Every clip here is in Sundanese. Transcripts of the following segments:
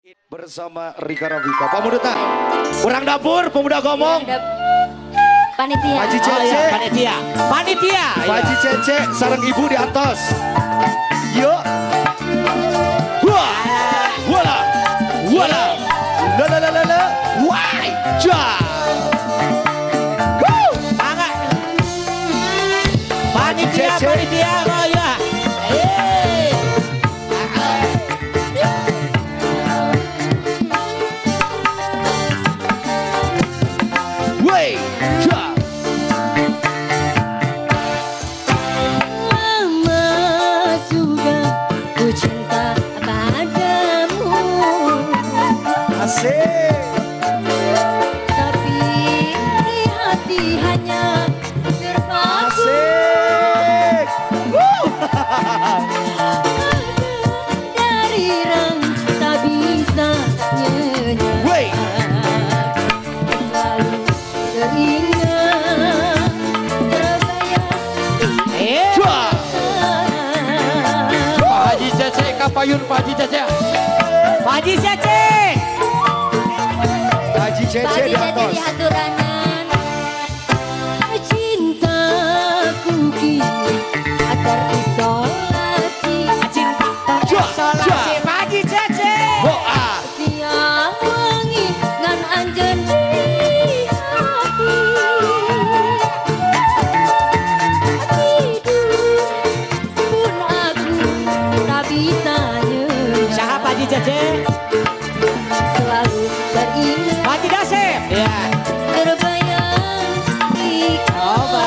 Bersama Rika Rafika. Pemuda kurang dapur, pemuda ngomong. Panitia. Haji Cece. Oh, iya, panitia. Panitia. Haji Cece sareng ibu di atas. Yuk. Wah. Wala. Wala. La la la la la. Wai. Ja. Woo. Mangga. Panitia, panitia, oh ya. Hey. Wei. Ja. Lama sudah ku cinta padamu. Asik. Tapi di hati hanya terpaku. Asik. Woo. Dari rang tak bisa nyenyak. Wei. Selalu teringat, terbayang. Ja. Pak Haji Cece kapayun Pak Haji Cece. Pak Haji Cece. Haji Cece di atas. Di haturanan. Cintaku kini terisolasi. Cinta terisolasi. Pak Haji Cece. Boa. Siang wangi ngan anjen di hati. Tidur pun aku tak bisa nyenyak. Siapa Pak Haji Cece? Selalu teringat. Pak Haji Dasep. Ya. Terbayang di Coba.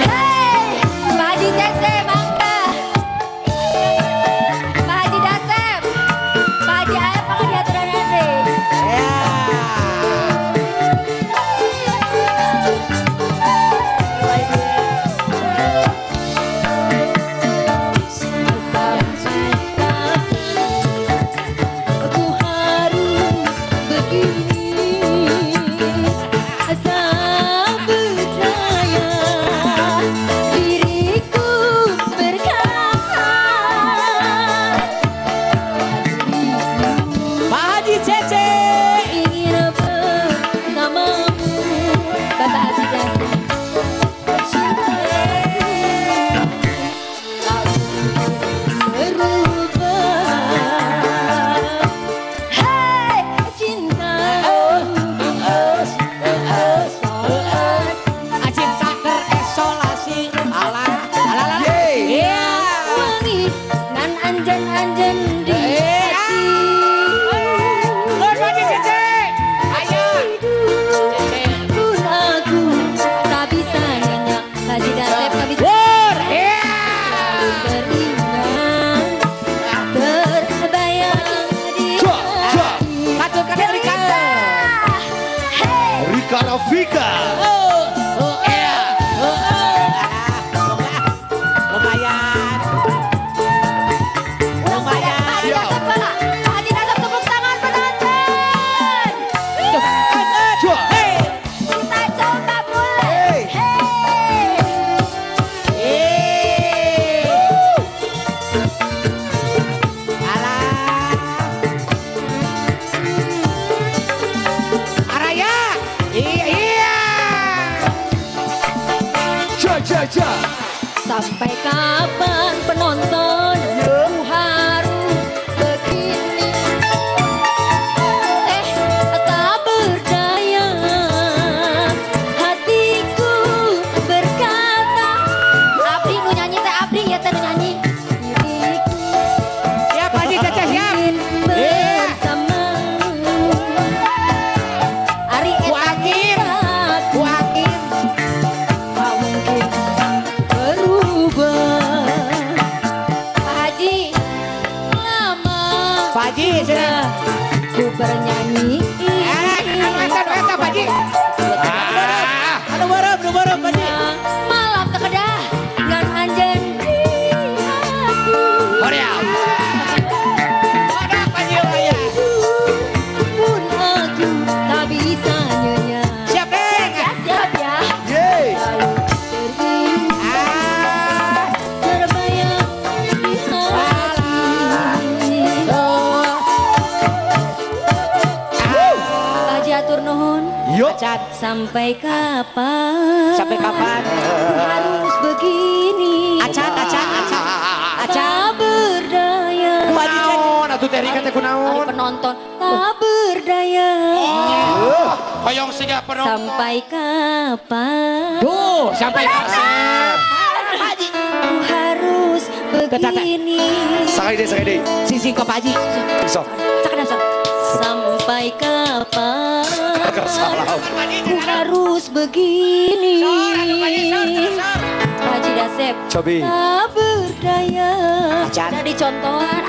Hey, Pak Haji Cece, mangga. Pak Haji Dasep, Pak Haji Aep, mangga diaturan nanti. Ya. Sampai kapan aku harus begini? Tak berdaya diriku berkata. Pak Haji Cece. Ingin bersamamu, Bapak Haji Dasep. Cintaku tak berubah. Hei, cintaku Cinta terisolasi. Alah, alah, alah. Yeay. Iya. wangi ngan anjen-anjen di hati. Lur Pak Haji Cece. Ayo. Tidur pun aku tak bisa nyenyak. Pak Haji Dasep tak bisa. Lur. Iya. Teringat, terbayang di Ja, ja. hati. Satu kali Rika. Hey, Rika Rafika. Oh, oh, iya. Oh, oh. Ah, lumayan. Lumayan. Pak Haji Dasep, Pak. Pak Haji Dasep tepuk tangan penonton. Ja. Hey. Kita coba mulai. Hey. Hey. Eh. Alah. Araya. Iya, iya. Ja, ja, ja. Sampai kapan penonton ku harus begini? Tak berdaya hatiku berkata. Abdi nu nyanyi teh abdi ya teh nu nyanyi. Diriku Siap, Pak Haji Cece, siap. ingin Iya. bersamamu. Ari Ku eta Hakim. cintaku Ku Hakim. tak mungkin berubah. Pak Haji, lama Pak Haji, sini. sudah ku bernyanyi. Eh, anu eta, anu eta, Pak Haji. Ah. Anu barep, anu barep, Pak Haji. Malam terkedah ngan anjen di hati. Korea. Wadah, Pak Haji, ya. Pun aku tak bisa nyenyak. Siap, Neng. Ya, siap ya. Yeay. Selalu teringat, Ah. terbayang di hati. Yuk. Sampai kapan? Sampai kapan? Harus begini. Acan, acan, acan. Acan. Tak berdaya. Kunaon atuh teh Rika teh kunaon? Penonton tak berdaya. Oh, hoyong siga penonton. Sampai kapan? Duh, sampai kapan? Ku harus begini. Sakali deui, sakali deui. Sing ke Pak Haji. Sok. Sampai kapan? Ku harus begini. Pak Haji Dasep. Cobi. Tak berdaya. Ada dicontohan.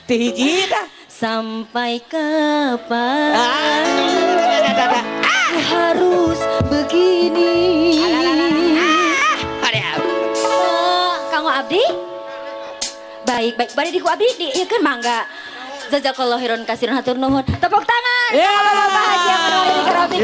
Tihiji dah. Sampai kapan? Ku harus begini. Kanggo abdi? Baik, baik. Bari di ku abdi di ieu kan mangga. Jazakallahu khairan kasiran hatur nuhun. Tepuk tangan. Ya. Bapak Haji yang menemani di Karabi.